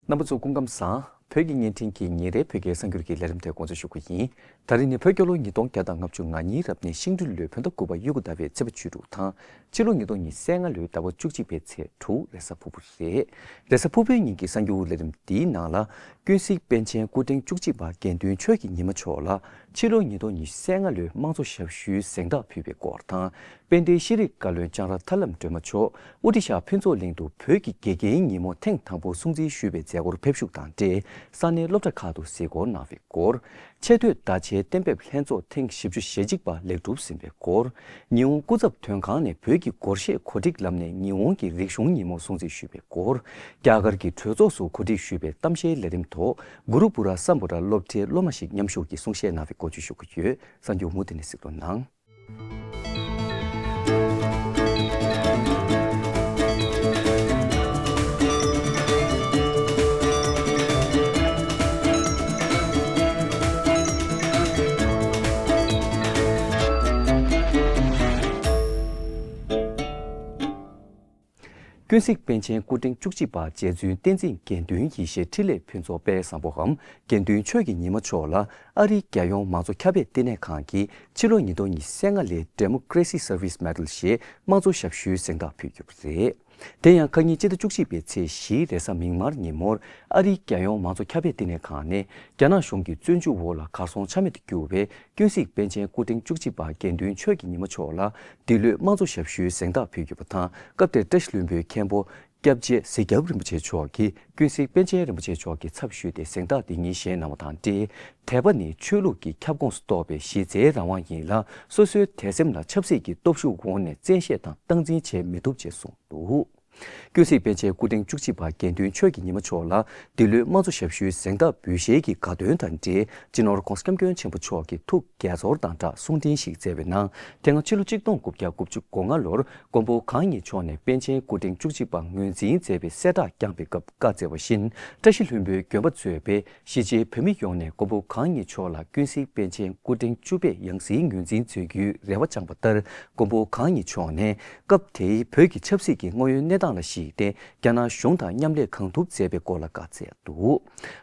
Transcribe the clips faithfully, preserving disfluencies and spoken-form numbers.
རྣམ་པ་ཚོ་སྐུ་ཁམས་བཟང་། བོད་ཀྱི་བརྙན་འཕྲིན་གྱི་ཉིན་རེའི་བོད་སྐད་གསར་འགྱུར་གྱི་ལས་རིམ་དེ་འགོ་འཛུགས་ཞུ་གི་ཡིན། ད་རེས་ནི་བོད་རྒྱལ་ལོ་ཉིས་སྟོང་བརྒྱ་དང་ལྔ་བཅུ་ང་གཉིས་རབ་གནས་ཤིང་སྦྲུལ་ལོའི་བོད་ཟླ་དགུ་པ་དབྱར་ཁུག་ཟླ་བའི་ཚེས་པ་བཅུ་དྲུག་དང་། ཕྱི་ལོ་ཉིས་སྟོང་ཉི་ཤུ་རྩ་ལྔ་ལོའི་ཟླ་བ་བཅུ་གཅིག་པའི་ཚེས་དྲུག་རེས་གཟའ་ཕུར་བུ་རེད། རེས་གཟའ་ཕུར་བུའི་ཉིན་གྱི་གསར་འགྱུར་ལས་རིམ་འདིའི་ནང་ལ། ཀུན་གཟིགས་པཎ་ཆེན་སྐུ་ཕྲེང་བཅུ་གཅིག་པ་དགེ་འདུན་ཆོས་ཀྱི་ཉི་མ་མཆོག་ལ་ཕྱི་ལོ་ཉིས་སྟོང་ཉི་ཤུ་རྩ་ལྔ་ལོའི་དམངས་གཙོ་ཞབས་ཞུའི་གཟེངས་རྟགས་ཕུལ་བའི་སྐོར་དང་། དཔལ་ལྡན་ཤེས་རིག་བཀའ་བློན་ལྕང་ར་ཐར་ལམ་སྒྲོལ་མ་མཆོག་ཨོ་ཏི་ཤ་ཕུན་ཚོགས་གླིང་དུ་བོད་ཀྱི་དགེ་རྒན་ཉིན་མོ་ཐེངས་དང་པོ་སྲུང་བརྩི་ཞུས་པའི་མཛད་སྒོར་ཕེབས་ཞུགས་དང་འབྲེལ་ས་གནས་སློབ་གྲྭ་ཁག་ཏུ་གཟིགས་སྐོར་གནང་བའི་སྐོར། ཆེས་མཐོའི་བརྡ་ཆའི་གཏན་འབེབས་ལྷན་ཚོགས་ཐེངས་བཞི་བཅུ་ཞེ་གཅིག་པ་ལེགས་གྲུབ་ཟིན་པའི་སྐོར། ཉི་ཧོང་སྐུ་ཚབ་དོན་ཁང་ནས་བོད་ཀྱི་སྒོར་གཞས་གོ་སྒྲིག་ལམ་ནས་ཉི་ཧོང་གི་རིག་གཞུང་ཉིན་མོ་སྲུང་བརྩི་ཞུས་པའི་སྐོར། རྒྱ་གར་གྱི་གྲོས་ཚོགས་སུ་གོ་སྒྲིག་ཞུས་པའི་གཏམ་བཤད་ལས་རིམ་ཐོག་གུ་རུ་པུ་ར་སམ་བྷོ་ཊ་སློབ་གྲྭའི་སློབ་མ་ཞིག་མཉམ་ཞུགས་ཀྱིས་གསུང་བཤད་གནང་བའི་སྐོར་བཅས་ཞུ་གི་ཡོད། གསར་འགྱུར་མུ་མཐུད་ནས་གཟིགས་རོགས་གནང་། ཀུན་གཟིགས་པཎ་ཆེན་སྐུ་ཕྲེང་བཅུ་གཅིག་པ་རྗེ་བཙུན་བསྟན་འཛིན་དགེ་འདུན་ཡེ་ཤེས་འཕྲིན་ལས་ཕུན་ཚོགས་དཔལ་བཟང་པོའམ་དགེ་འདུན་ཆོས་ཀྱི་ཉི་མ་མཆོག་ལ་ཨ་རིའི་རྒྱལ་ཡོངས་མང་གཙོ་ཁྱབ་སྤེལ་བསྟི་གནས་ཁང་གིས་ཕྱི་ལོ་ཉིས་སྟོང་ཉི་ཤུ་རྩ་ལྔ་ལོའི་Democracy Service Medal ཞེས་དམངས་གཙོ་ཞབས་ཞུའི་གཟེངས་རྟགས་ཕུལ་ཡོད་པ་རེད། དེ་ཡང་ཁ་ཉིན་སྤྱི་ཟླ་བཅུ་གཅིག་པའི་ཚེས་བཞིའི་རེས་གཟའ་མིག་དམར་ཉིན་མོར་ཨ་རིའི་རྒྱལ་ཡོངས་མང་གཙོ་ཁྱབ་སྤེལ་བསྟི་གནས་ཁང་ནས་རྒྱ་ནག་གཞུང་གི་བཙོན་འཇུག་འོག་ལ་གར་སོང་ཆ་མེད་དུ་གྱུར་བའི་ཀུན་གཟིགས་པཎ་ཆེན་སྐུ་ཕྲེང་བཅུ་གཅིག་པ་དགེ་འདུན་ཆོས་ཀྱི་ཉི་མ་མཆོག་ལ་འདི་ལོའི་དམངས་གཙོ་ཞབས་ཞུའི་གཟེངས་རྟགས་ཕུལ་ཡོད་པ་དང་། སྐབས་དེར་བཀྲ་ཤིས་ལྷུན་པོའི་མཁན་པོ་སྐྱབས་རྗེ་གཟིག་རྒྱབ་རིན་པོ་ཆེ་མཆོག་གིས་ཀུན་གཟིགས་པཎ་ཆེན་རིན་པོ་ཆེ་མཆོག་གི་ཚབ་ཞུས་ཏེ་གཟེངས་རྟགས་འདི་ཉིད་བཞེས་གནང་བ་དང་འབྲེལ། དད་པ་ནི་ཆོས་ལུགས་ཀྱི་ཁྱབ་ཁོངས་སུ་གཏོགས་པའི་གཞི་རྩའི་རང་དབང་ཡིན་ལ། སོ་སོའི་དད་སེམས་ལ་ཆབ་སྲིད་ཀྱི་སྟོབས་ཤུགས་འོག་ནས་བཙན་ཤེད་དང་སྟངས་འཛིན་བྱེད་མི་ཐུབ་ཅེས་གསུངས་འདུག། ཀུན་གཟིགས་པཎ་ཆེན་སྐུ་ཕྲེང་བཅུ་གཅིག་པ་དགེ་འདུན་ཆོས་ཀྱི་ཉི་མ་མཆོག་ལ་འདི་ལོའི་དམངས་གཙོ་ཞབས་ཞུའི་གཟེངས་རྟགས་འབུལ་བཞེས་ཀྱི་དགའ་སྟོན་དང་འབྲེལ། སྤྱི་ནོར་༧གོང་ས་༧སྐྱབས་མགོན་ཆེན་པོ་མཆོག་གིས་ཐུགས་དགྱེས་ཚོར་དང་སྦྲགས་གསུང་འཕྲིན་ཞིག་སྩལ་བའི་ནང་། དེ་སྔ་ཕྱི་ལོ་གཅིག་སྟོང་དགུ་བརྒྱ་དགུ་བཅུ་གོ་ལྔ་ལོར་མགོན་པོ་གང་ཉིད་མཆོག་ནས་པཎ་ཆེན་སྐུ་ཕྲེང་བཅུ་གཅིག་པ་ངོས་འཛིན་མཛད་པའི་གསལ་བསྒྲགས་བསྐྱངས་པའི་སྐབས་བཀའ་སྩལ་བ་བཞིན། བཀྲ་ཤིས་ལྷུན་པོའི་དགོན་པ་གཙོས་པའི་གཞིས་བྱེས་བོད་མི་ཡོངས་ནས་མགོན་པོ་གང་ཉིད་མཆོག་ལ་ཀུན་གཟིགས་པཎ་ཆེན་སྐུ་ཕྲེང་བཅུ་པའི་ཡང་སྲིད་ངོས་འཛིན་མཛད་རྒྱུའི་རེ་བ་བཅངས་པ་ལྟར། མགོན་པོ་གང་ཉིད་མཆོག་ནས་སྐབས་དེའི་བོད་ཀྱི་ཆབ་སྲིད་ཀྱི་དངོས་ཡོད་གནས་སྟངས་ལ་གཞིགས་ཏེ། རྒྱ་ནག་གཞུང་དང་མཉམ་ལས་གང་ཐུབ་མཛད་པའི་སྐོར་ལ་བཀའ་སྩལ་འདུག།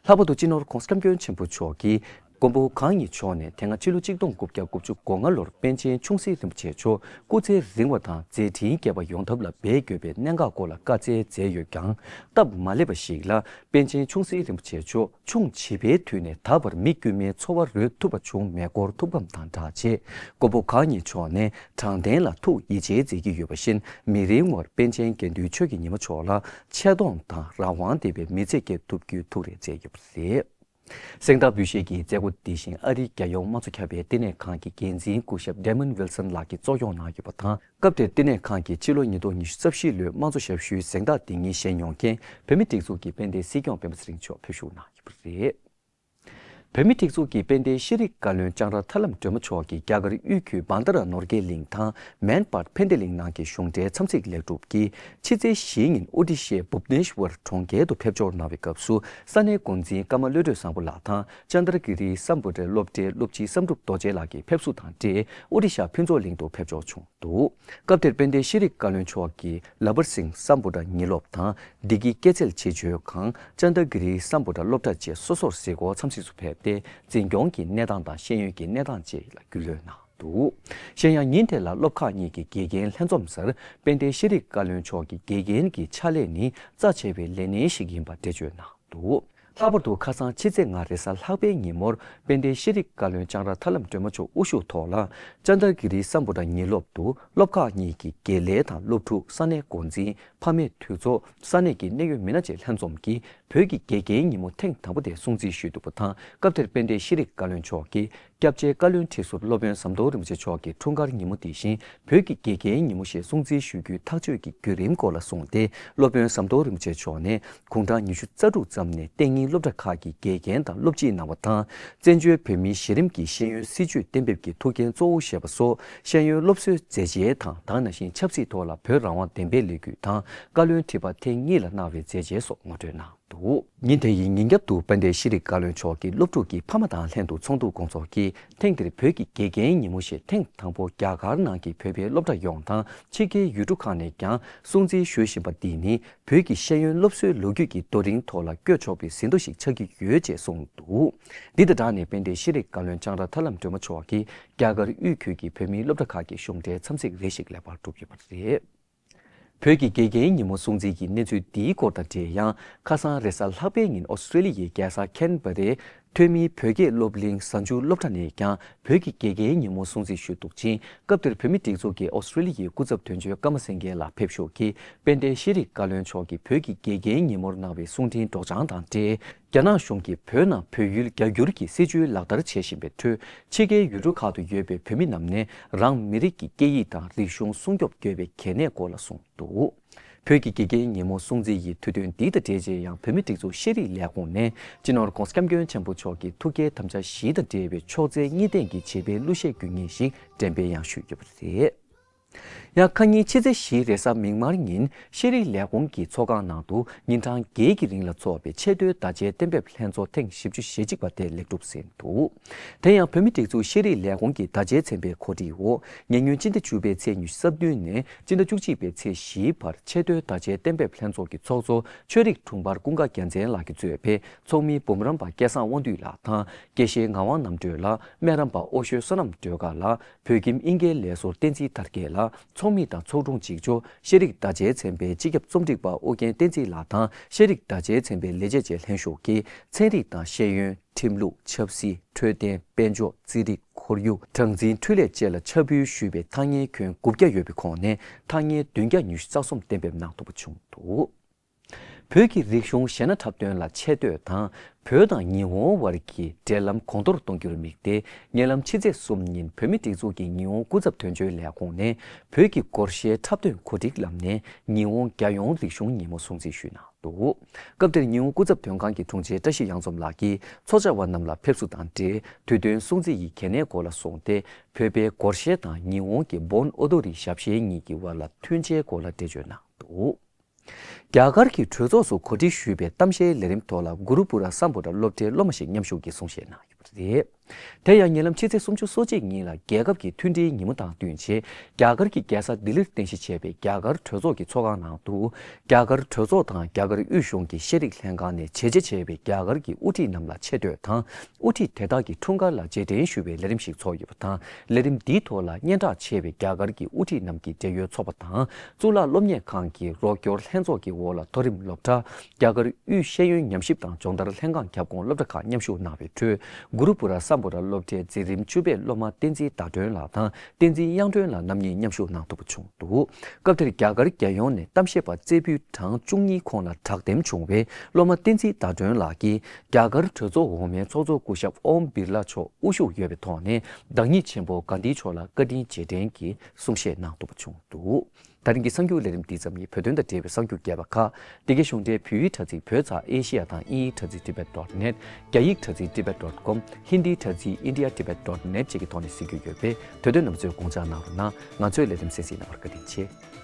ལྷག་པར་དུ་སྤྱི་ནོར་༧གོང་ས་༧སྐྱབས་མགོན་ཆེན་པོ་མཆོག་གིས། མགོན་པོ་གང་ཉིད་མཆོག་ནས་དེ་སྔ་ཕྱི་ལོ་གཅིག་སྟོང་དགུ་བརྒྱ་དགུ་བཅུ་གོ་ལྔ་ལོར་པཎ་ཆེན་ཆུང་སྲིད་རིན་པོ་ཆེ་མཆོག་སྐུ་ཚེ་རིང་བ་དང་མཛད་འཕྲིན་རྒྱས་པ་ཡོང་ཐབས་ལ་འབད་དགོས་པའི་གནད་འགག་སྐོར་ལ་བཀའ་སྩལ་མཛད་ཡོད་ཀྱང་། སྟབས་མ་ལེགས་པ་ཞིག་ལ་པཎ་ཆེན་ཆུང་སྲིད་རིན་པོ་ཆེ་མཆོག་ཆུང་བྱིས་པའི་དུས་ནས་ད་བར་མི་དཀྱུས་མའི་འཚོ་བ་རོལ་ཐུབ་པ་བྱུང་མེད་སྐོར་ཐུགས་ཕམ་དང་སྦྲགས་བྱས། མགོན་པོ་གང་ཉིད་མཆོག་ནས་དྲང་བདེན་ལ་ཐུགས་ཡིད་ཆེས་མཛད་ཀྱི་ཡོད་པ་བཞིན། མི་རིང་བར་པཎ་ཆེན་དགེ་འདུན་ཆོས་ཀྱི་ཉི་མ་མཆོག་ལ་ཆེ་མཐོང་དང་རང་དབང་ལྡན་པའི་མི་ཚེ་སྐྱེལ་ཐུབ་རྒྱུའི་ཐུགས་རེ་མཛད་ཡོད་པ་རེད། གཟེངས་རྟགས་འབུལ་བཞེས་ཀྱི་མཛད་སྒོ་འདི་བཞིན་ཨ་རིའི་རྒྱལ་ཡོངས་དམངས་གཙོ་ཁྱབ་སྤེལ་བསྟི་གནས་ཁང་གི་འགན་འཛིན་སྐུ་ཞབས་Damon Wilson ལགས་ཀྱིས་གཙོ་སྐྱོང་གནང་ཡོད་པ་དང་། སྐབས་དེར་བསྟི་གནས་ཁང་གིས་ཕྱི་ལོ་ཉིས་སྟོང་ཉི་ཤུ་རྩ་བཞི་ལོའི་དམངས་གཙོ་ཞབས་ཞུའི་གཟེངས་རྟགས་འདི་ཉིད་བཞེས་མྱོང་མཁན་བོད་མིའི་སྒྲིག་འཛུགས་ཀྱི་དཔལ་ལྡན་སྲིད་སྐྱོང་སྤེན་པ་ཚེ་རིང་མཆོག་ཕེབས་ཞུགས་གནང་ཡོད་པ་རེད། བོད་མིའི་སྒྲིག་འཛུགས་ཀྱི་དཔལ་ལྡན་ཤེས་རིག་བཀའ་བློན་ལྕང་ར་ཐར་ལམ་སྒྲོལ་མ་མཆོག་གིས་རྒྱ་གར་དབུས་ཁུལ་བྷན་དྷ་ར་ནོར་གྱི་གླིང་དང་མན་པར་ཕན་བདེ་གླིང་ནང་གི་གཞུང་འབྲེལ་འཚམས་གཟིགས་ལེགས་གྲུབ་ཀྱིས། ཕྱི་ཚེས་བཞིའི་ཉིན་ཨོ་ཏི་ཤའི་བུབ་ནེ་ཤ་ཝར་གྲོང་ཁྱེར་དུ་ཕེབས་འབྱོར་གནང་བའི་སྐབས་སུ། ས་གནས་འགོ་འཛིན་ཀརྨ་བློ་གྲོས་བཟང་པོ་ལགས་དང་། ཅན་དར་གི་རི་སམ་བྷོ་ཊའི་སློབ་གྲྭའི་སློབ་སྤྱི་བསམ་གྲུབ་རྡོ་རྗེ་ལགས་ཀྱིས་ཕེབས་བསུ་དང་འབྲེལ་ཨོ་ཏི་ཤ་ཕུན་ཚོགས་གླིང་དུ་ཕེབས་འབྱོར་བྱུང་འདུག། སྐབས་དེར་དཔལ་ལྡན་ཤེས་རིག་བཀའ་བློན་མཆོག་གིས་ལ་བར་སིང་སམ་བྷོ་ཊ་ཉིན་སློབ་དང་། བདེ་སྐྱིད་སྐྱེད་ཚལ་བྱེད་སྤྱོད་ཁང་། ཅན་དར་གི་རི་སམ་བྷོ་ཊ་སློབ་གྲྭ་བཅས་སོ་སོར་གཟིགས་སྐོར་འཚམས་གཟིགས་སུ་ཕེབས་ཏེ། འཛིན་སྐྱོང་གི་གནས་སྟངས་དང་ཤེས་ཡོན་གྱི་གནས་སྟངས་བཅས་ལ་རྒྱུས་ལོན་གནང་འདུག། གཞན་ཡང་ཉིན་དེ་ལ་སློབ་ཁག་གཉིས་ཀྱི་དགེ་རྒན་ལྷན་འཛོམས་སར་དཔལ་ལྡན་ཤེས་རིག་བཀའ་བློན་མཆོག་གིས་དགེ་རྒན་གྱི་ཕྱག་ལས་ནི་རྩ་ཆེ་བའི་ལས་གནས་ཤིག་ཡིན་པ་འགྲེལ་བརྗོད་གནང་འདུག། ལྷག་པར་དུ་ཁ་སང་ཕྱི་ཚེས་ལྔ་རེས་གཟའ་ལྷག་པའི་ཉིན་མོར་དཔལ་ལྡན་ཤེས་རིག་བཀའ་བློན་ལྕང་ར་ཐར་ལམ་སྒྲོལ་མ་མཆོག་དབུ་བཞུགས་ཐོག་ལ། ཅན་དར་གི་རི་སམ་བྷོ་ཊ་ཉིན་སློབ་ཏུ་སློབ་ཁག་གཉིས་ཀྱི་དགེ་ལས་དང་སློབ་ཕྲུག། ས་གནས་འགོ་འཛིན། ཕ་མའི་འཐུས་ཚོགས། ས་གནས་ཀྱི་གནད་ཡོད་མི་སྣ་བཅས་ལྷན་འཛོམས་ཀྱིས་བོད་ཀྱི་དགེ་རྒན་ཉིན་མོ་ཐེངས་དང་པོ་དེ་སྲུང་བརྩི་ཞུས་འདུག་པ་དང་། སྐབས་དེར་དཔལ་ལྡན་ཤེས་རིག་བཀའ་བློན་མཆོག་གིས། སྐྱབས་རྗེ་བཀའ་བློན་ཁྲི་ཟུར་སློབ་དཔོན་ཟམ་གདོང་རིན་པོ་ཆེ་མཆོག་གི་འཁྲུངས་སྐར་ཉིན་མོ་དེ་བཞིན་བོད་ཀྱི་དགེ་རྒན་ཉིན་མོ་ཞེས་སྲུང་བརྩི་ཞུ་རྒྱུའི་ཐག་གཅོད་ཀྱི་བརྒྱུད་རིམ་སྐོར་ལ་གསུངས་ཏེ། སློབ་དཔོན་ཟམ་གདོང་རིན་པོ་ཆེ་མཆོག་ནས་དགུང་གྲངས་ཉི་ཤུ་རྩ་དྲུག་ཙམ་ནས་གཏན་ཉིན་སློབ་གྲྭ་ཁག་གི་དགེ་རྒན་དང་སློབ་སྤྱི་གནང་བ་དང་། བཙན་བྱོལ་བོད་མིའི་གཞི་རིམ་གྱི་ཤེས་ཡོན་སྲིད་བྱུས་གཏན་འབེབས་ཀྱི་ཐུགས་འགན་གཙོ་བོ་བཞེས་པ་སོགས་ཤེས་ཡོན་སློབ་གསོའི་མཛད་རྗེས་དང་། དེ་ནང་བཞིན་ཆབ་སྲིད་ཐོག་ལ་བོད་རང་དབང་བདེན་པའི་ལས་འགུལ་དང་བཀའ་བློན་ཁྲི་པ་ཐེངས་གཉིས་ལ་གནང་བའི་མཛད་རྗེས་སོགས་ངོ་སྤྲོད་གནང་། འདུག་ཉིན་དེ་ཡི་ཉིན་རྒྱབ་ཏུ་དཔལ་ལྡན་ཤེས་རིག་བཀའ་བློན་མཆོག་གིས་སློབ་ཕྲུག་གི་ཕ་མ་དང་ལྷན་དུ་ཚོགས་འདུ་སྐོང་ཚོགས་ཀྱིས། ཐེངས་འདིར་བོད་ཀྱི་དགེ་རྒན་ཉིན་མོ་ཞེས་ཐེངས་དང་པོ་རྒྱ་གར་ནང་གི་བོད་པའི་སློབ་གྲྭ་ཡོངས་དང་ཕྱི་རྒྱལ་ཡུལ་གྲུ་ཁག་ནས་ཀྱང་སྲུང་བརྩི་ཞུ་བཞིན་པ་འདི་ནི། བོད་ཀྱི་ཤེས་ཡོན་སློབ་གསོའི་ལོ་རྒྱུས་ཀྱི་རྡོ་རིང་ཐོག་ལ་བཀོད་ཆོག་པའི་ཟིན་ཐོ་ཞིག་ཆགས་ཀྱི་ཡོད་ཅེས་གསུངས་འདུག་འདི་དང་སྦྲགས་ནས་དཔལ་ལྡན་ཤེས་རིག་བཀའ་བློན་ལྕང་ར་ཐར་ལམ་སྒྲོལ་མ་མཆོག་གིས་རྒྱ་གར་དབུས་ཁུལ་གྱི་བོད་མིའི་སློབ་གྲྭ་ཁག་གི་གཞུང་འབྲེལ་འཚམས་གཟིགས་རེ་ཞིག་ལེགས་པར་གྲུབ་ཡོད་པ་རེད། བོད་ཀྱི་དགེ་རྒན་ཉིན་མོ་སྲུང་བརྩི་གི་གནས་ཚུལ་འདིའི་སྐོར་དང་འབྲེལ་ཡང་ཁ་སང་རེས་གཟའ་ལྷག་པའི་ཉིན་ཨོ་སི་ཀྲེ་ལི་ཡའི་རྒྱལ་ས་ཁན་བྷ་རའི་ཐོན་མིའི་བོད་སྐད་སློབ་གླིང་གཟའ་མཇུག་སློབ་གྲྭ་ནས་ཀྱང་བོད་ཀྱི་དགེ་རྒན་ཉིན་མོ་སྲུང་བརྩི་ཞུས་འདུག་ཅིང་། སྐབས་དེར་བོད་མིའི་སྒྲིག་འཛུགས་ཀྱི་ཨོ་སི་ཀྲེ་ལི་ཡའི་སྐུ་ཚབ་དོན་གཅོད་ཀརྨ་སེང་གེ་ལགས་ཕེབས་ཞོར་གྱིས་དཔལ་ལྡན་ཤེས་རིག་བཀའ་བློན་མཆོག་གིས་བོད་ཀྱི་དགེ་རྒན་ཉིན་མོར་གནང་བའི་གསུང་འཕྲིན་སྒྲོག་སྦྱང་དང་འབྲེལ། རྒྱ་ནག་གཞུང་གིས་བོད་ནང་བོད་ཡུལ་རྒྱ་སྒྱུར་གྱི་སྲིད་བྱུས་ལག་བསྟར་བྱེད་བཞིན་པའི་ཁྲོད། ཕྱི་རྒྱལ་ཡུལ་གྲུ་ཁག་ཏུ་ཡོད་པའི་བོད་མི་རྣམས་ནས་རང་མི་རིགས་ཀྱི་སྐད་ཡིག་དང་རིག་གཞུང་སྲུང་སྐྱོབ་དགོས་པའི་གལ་གནད་སྐོར་ལ་གསུངས་འདུག་བོད་ཀྱི་དགེ་རྒན་ཉིན་མོ་སྲུང་བརྩི་ཡི་དུས་སྟོན་འདི་དང་འབྲེལ་བྱས་ཡང་བོད་མིའི་སྒྲིག་འཛུགས་ཤེས་རིག་ལས་ཁུངས་ནས་སྤྱི་ནོར་༧གོང་ས་༧སྐྱབས་མགོན་ཆེན་པོ་མཆོག་གི་ཐུགས་བསྐྱེད་དམ་བཅའ་བཞི་དང་འབྲེལ་བའི་ཕྱོགས་འཛིན་གཉིས་ལྡན་གྱི་བྱིས་པའི་གླུ་གཞས་རྒྱུན་ཉན་ཞིག་འགྲེམས་སྤེལ་ཡང་ཞུས་ཡོད་པ་རེད། ཡང་ཁ་ཉིན་ཕྱི་ཚེས་བཞི་རེས་གཟའ་མིག་དམར་ཉིན་ཤེས་རིག་ལས་ཁུངས་ཀྱི་ཚོགས་ཁང་ནང་དུ་ཉིན་གྲངས་བརྒྱད་ཀྱི་རིང་ལ་འཚོགས་པའི་ཆེས་མཐོའི་བརྡ་བྱའི་གཏན་འབེབས་ལྷན་ཚོགས་ཐེངས་བཞི་བཅུ་ཞེ་གཅིག་པ་དེ་ལེགས་གྲུབ་ཟིན་འདུག་དེ་ཡང་བོད་མིའི་སྒྲིག་འཛུགས་ཤེས་རིག་ལས་ཁུངས་ཀྱི་བརྡ་བྱའི་ཚན་པའི་གོ་སྒྲིག་འོག་ཉེ་སྔོན་སྤྱི་ཟླ་བཅུ་པའི་ཚེས་ཉི་ཤུ་རྩ་བདུན་ནས་སྤྱི་ཟླ་བཅུ་གཅིག་པའི་ཚེས་བཞིའི་བར་ཆེས་མཐོའི་བརྡ་བྱའི་གཏན་འབེབས་ལྷན་ཚོགས་ཀྱི་ཚོགས་གཙོ་ཆོས་རིག་དྲུང་འཕར་ཀུན་དགའ་རྒྱལ་མཚན་ལགས་ཀྱིས་གཙོས་པའི་ཚོགས་མི་འབུམ་རམས་པ་སྐལ་བཟང་དབང་འདུས་ལགས་དང་། དགེ་བཤེས་ངག་དབང་རྣམ་གྲོལ་ལགས། སྨན་རམས་པ་ཨོ་ཤོད་བསོད་ནམས་སྒྲོལ་དཀར་ལགས། བོད་ཁྱིམ་དབྱིན་སྐད་ལས་ཟུར་བསྟན་འཛིན་དར་རྒྱས་ལགས། ཚོགས་མི་དང་ཚོགས་དྲུང་གཅིག་ལྕོགས། ཤེས་རིག་བརྡ་བྱའི་ཚན་པའི་སྤྱི་ཁྱབ་རྩོམ་སྒྲིག་པ་ཨོ་རྒྱན་བསྟན་འཛིན་ལགས་དང་ཤེས་རིག་བརྡ་བྱའི་ཚན་པའི་ལས་བྱེད་བཅས་ལྷན་ཞུགས་ཀྱིས་ཚན་རིག་དང་ཤེས་ཡོན། ཁྲིམས་ལུགས། ཆབ་སྲིད། འཕྲོད་བསྟེན། དཔལ་འབྱོར། རྩིས་རིག་ཁོར་ཡུག་གྲངས་འཛིན། འཕྲུལ་ལས་བཅས་ལ་ཕྱག་ཕུལ་ཞུས་པའི་ཐ་སྙད་ཁྱོན་དགུ་བརྒྱ་ཡོད་པའི་ཁོངས་ནས་ཐ་སྙད་བདུན་བརྒྱ་ཉི་ཤུ་རྩ་གསུམ་གཏན་འབེབས་གནང་ཐུབ་པ་བྱུང་འདུག་བོད་ཀྱི་རིག་གཞུང་གཞས་སྣ་འཁྲབ་སྟོན་ལ་ཆེ་བསྟོད་དང་། བོད་དང་ཉི་ཧོང་བར་གྱི་འབྲེལ་ལམ་གོང་མཐོར་གཏོང་རྒྱུར་དམིགས་ཏེ། ཉེ་ལམ་ཕྱི་ཚེས་གསུམ་ཉིན་བོད་མིའི་སྒྲིག་འཛུགས་ཀྱི་ཉི་ཧོང་སྐུ་ཚབ་དོན་གཅོད་ལས་ཁུངས་ནས་བོད་ཀྱི་སྒོར་གཞས་འཁྲབ་སྟོན་གོ་སྒྲིག་ལམ་ནས་ཉི་ཧོང་རྒྱལ་ཡོངས་རིག་གཞུང་ཉིན་མོ་སྲུང་བརྩི་ཞུས་གནང་འདུག་སྐབས་དེར་ཉི་ཧོང་སྐུ་ཚབ་དོན་ཁང་གི་དྲུང་ཆེ་བཀྲ་ཤིས་གཡང་འཛོམས་ལགས་ཀྱིས་ཚོགས་བཅར་བ་རྣམས་ལ་ཕེབས་བསུ་དང་འབྲེལ་དུས་སྟོན་སྲུང་བརྩི་ཡི་གལ་གནད་སྐོར་ལ་གསུངས་ཏེ། བོད་པའི་སྒོར་གཞས་དང་ཉི་ཧོང་གི་བོན་ཨོ་རྡོ་རིང་ཞབས་གཞས་གཉིས་ཀྱི་དབར་ལ་མཐུན་ཆའི་སྐོར་ལ་འགྲེལ་བརྗོད་གནང་འདུག་རྒྱ་གར་གྱི་གྲོས་ཚོགས་སུ་གོ་སྒྲིག་ཞུས་པའི་གཏམ་བཤད་ལས་རིམ་ཐོག་ལ་གུ་རུ་པུ་ར་སམ་བྷོ་ཊ་སློབ་གྲྭའི་སློབ་མ་ཞིག་མཉམ་ཞུགས་ཀྱིས་གསུང་བཤད་གནང་ཡོད་པ་རེད། དེ་ཡང་ཉེ་ལམ་ཕྱི་ཚེས་སུམ་ཅུ་སོ་གཅིག་ཉིན་ལ་རྒྱལ་ཁབ་ཀྱི་མཐུན་སྒྲིལ་ཉིན་མོ་དང་བསྟུན་ཆེད་རྒྱ་གར་གྱི་རྒྱལ་ས་ལྡི་ལིར་རྟེན་གཞི་བྱས་པའི་རྒྱ་གར་གྲོས་ཚོགས་ཀྱི་ཚོགས་ཁང་ནང་དུ། རྒྱ་གར་གྲོས་ཚོགས་དང་རྒྱ་གར་དབུས་གཞུང་གི་ཤེས་རིག་ལྷན་ཁང་ནས་བྱས་རྗེས་ཆེ་བའི་རྒྱ་གར་གྱི་དབུ་ཁྲིད་རྣམས་ལ་ཆེ་བསྟོད་དང་། དབུ་ཁྲིད་དེ་དག་གི་འཁྲུངས་སྐར་ལ་རྗེས་དྲན་ཞུ་བའི་ལས་རིམ་ཞིག་ཚོགས་ཡོད་པ་དང་། ལས་རིམ་འདིའི་ཐོག་ལ་སྙན་གྲགས་ཆེ་བའི་རྒྱ་གར་གྱི་དབུ་ཁྲིད་རྣམས་ཀྱི་འབྲེལ་ཡོད་ཚོགས་པ་དང་། གཙུག་ལག་སློབ་གཉེར་ཁང་གི་རོགས་སྐྱོར་ལྷན་ཚོགས་ཀྱི་འོག་ལ་མཐོ་རིམ་སློབ་གྲྭ། རྒྱ་གར་དབུས་ཤེས་ཡོན་ཉམས་ཞིབ་དང་སྦྱོང་བརྡར་ལྷན་ཁང་ཁྱབ་ཁོངས་སློབ་གྲྭ་ཁག་མཉམ་ཞུགས་གནང་བའི་ཁྲོད། གུ་རུ་པུ་ར་སམ་བྷོ་ཊ་སློབ་གྲྭའི་འཛིན་རིམ་བཅུ་པའི་སློབ་མ་བསྟན་འཛིན་ཟླ་སྒྲོན་ལགས་དང་། བསྟན་འཛིན་དབྱངས་སྒྲོན་ལགས་རྣམ་གཉིས་མཉམ་ཞུགས་གནང་ཐུབ་པ་བྱུང་འདུག་སྐབས་དེར་རྒྱ་གར་རྒྱལ་ཡོངས་ནས་གཏམ་བཤད་པ་རྩེ་ཕུད་གྲངས་བཅུ་གཉིས་ཁོངས་ལ་དྲག་འདེམས་བྱུང་བའི་སློབ་མ་བསྟན་འཛིན་ཟླ་སྒྲོན་ལགས་ཀྱིས། རྒྱ་གར་གྲོས་ཚོགས་འོག་མའི་ཚོགས་གཙོ་སྐུ་ཞབས་ཨོམ་བིར་ལ་མཆོག་དབུ་བཞུགས་ཡོད་པའི་ཐོག་ནས། བདག་ཉིད་ཆེན་པོ་གྷན་དྷི་མཆོག་ལ་བཀའ་དྲིན་རྗེས་དྲན་གྱི་གསུང་བཤད་གནང་ཐུབ་པ་བྱུང་འདུག་ད་རིང་གི་གསར་འགྱུར་ལས་རིམ་འདི་ཙམ་ཡིན། བོད་དོན་དང་འབྲེལ་བའི་གསར་འགྱུར་རྒྱས་པ་ཁག་འདི་གའི་གཞུང་འབྲེལ་བོད་ཡིག་དྲ་ཚིགས་བོད་ཚགས་ཨེ་ཤི་ཡ་དང་དབྱིན་ཡིག་དྲ་ཚིགས་tibet dot net། རྒྱ་ཡིག་དྲ་ཚིགས་tibet dot com། ཧིན་དིའི་དྲ་ཚིགས་india tibet dot net བཅས་ཀྱི་ཐོག་ནས་གཟིགས་རྒྱུ་ཡོད་པས། དེ་དོན་རྣམས་ཚོས་དགོངས་འཇགས་གནང་རོགས་གནང་། ང་ཚོའི་ལས་རིམ་གསན་གཟིགས་གནང་བར་བཀའ་དྲིན་ཆེ།